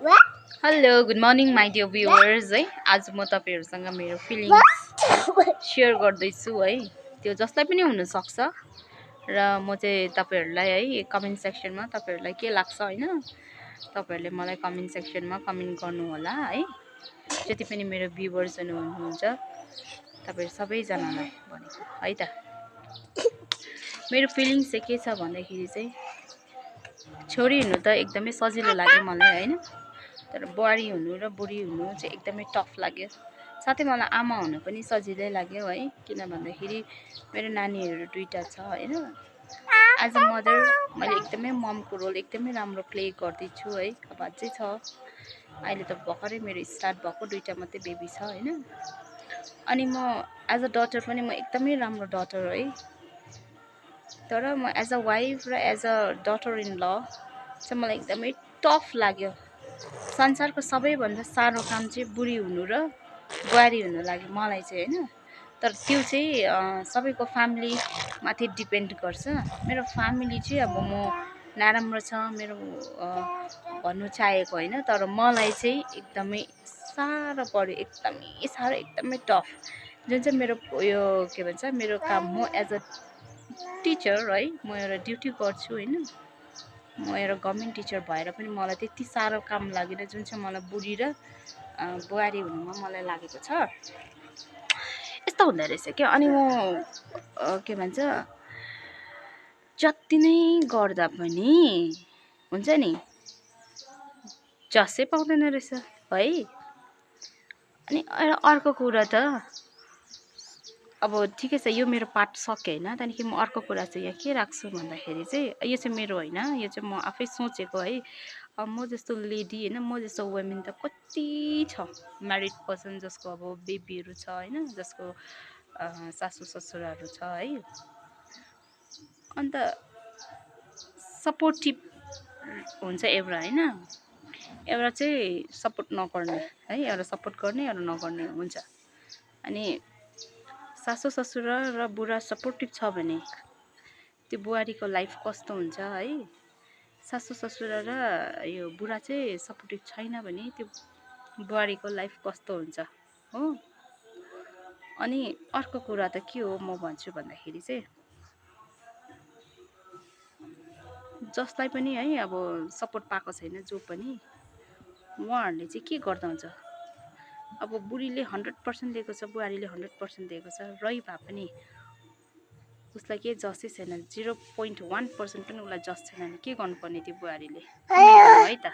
Hello good morning my dear viewers है। आज म तपाईँहरूसँग मेरो फिलिङ्स सेयर गर्दैछु है। त्यो जसलाई पनि हुनसक्छ र म चाहिँ तपाईँहरूलाई है कमेन्ट सेक्सनमा तपाईँहरूलाई के लाग्छ होइन, तपाईँहरूले मलाई कमेन्ट सेक्सनमा कमेन्ट गर्नु होला है। जति पनि मेरो भ्युवर्सहरू हुनुहुन्छ तपाईँहरू सबैजनालाई भनेको है त। मेरो फिलिङ्स चाहिँ के छ भन्दाखेरि चाहिँ छोरी हुनु त एकदमै सजिलो लाग्यो मलाई होइन, तर बुहारी हुनु र बुढी हुनु चाहिँ एकदमै टफ लाग्यो। साथै मलाई आमा हुनु पनि सजिलै लाग्यो है, किन भन्दाखेरि मेरो नानीहरू दुईवटा छ होइन। एज अ मदर मैले एकदमै ममको रोल एकदमै राम्रो प्ले गर्दैछु है। अब अझै छ, अहिले त भर्खरै मेरो स्टार्ट भएको, दुईवटा मात्रै बेबी छ होइन। अनि म एज अ डटर पनि म एकदमै राम्रो डटर है, तर म एज अ वाइफ र एज अ डटर इन ल चाहिँ मलाई एकदमै टफ लाग्यो। संसारको सबैभन्दा साह्रो काम चाहिँ बुढी हुनु र बुहारी हुनु लाग्यो मलाई चाहिँ होइन। तर त्यो चाहिँ सबैको फ्यामिलीमाथि डिपेन्ड गर्छ। मेरो फ्यामिली चाहिँ अब म नराम्रो छ मेरो भन्नु चाहेको होइन, तर मलाई चाहिँ एकदमै साह्रो पऱ्यो, एकदमै साह्रो, एकदमै टफ। जुन चाहिँ मेरो यो के भन्छ मेरो काम, म एज अ टिचर है, म एउटा ड्युटी गर्छु होइन। म एउटा गभर्मेन्ट टिचर भएर पनि मलाई त्यति साह्रो काम लागेन जुन चाहिँ मलाई बुढी र बुहारी हुनुमा मलाई लागेको छ। यस्तो हुँदो रहेछ क्या। अनि म के भन्छ जति नै गर्दा पनि हुन्छ नि जसै पाउँदैन रहेछ है। अनि अर्को कुरा त अब ठिकै छ, यो मेरो पार्ट सक्यो होइन। त्यहाँदेखि म अर्को कुरा चाहिँ यहाँ के राख्छु भन्दाखेरि चाहिँ यो चाहिँ मेरो होइन, यो चाहिँ म आफै सोचेको है। अब म जस्तो लेडी होइन, म जस्तो वुमेन त कति छ, म्यारिड पर्सन जसको अब बेबीहरू छ होइन, जसको सासू ससुराहरू छ है। अन्त सपोर्टिभ हुन्छ एउटा होइन, एउटा चाहिँ सपोर्ट नगर्ने है, एउटा सपोर्ट गर्ने एउटा नगर्ने हुन्छ। अनि सासू ससुरा र बुढा सपोर्टिभ छ भने त्यो बुहारीको लाइफ कस्तो हुन्छ है। सासू ससुरा र यो बुढा चाहिँ सपोर्टिभ छैन भने त्यो बुहारीको लाइफ कस्तो हुन्छ हो। अनि अर्को कुरा त के हो म भन्छु भन्दाखेरि चाहिँ जसलाई पनि है अब सपोर्ट पाएको छैन जो पनि, उहाँहरूले चाहिँ के गर्दा हुन्छ। अब बुढीले 100% दिएको छ, बुहारीले 100% दिएको छ, रही भए पनि उसलाई केही जसै छैन, 0.1% पनि उसलाई जस छैन भने के गर्नुपर्ने त्यो बुहारीले है त।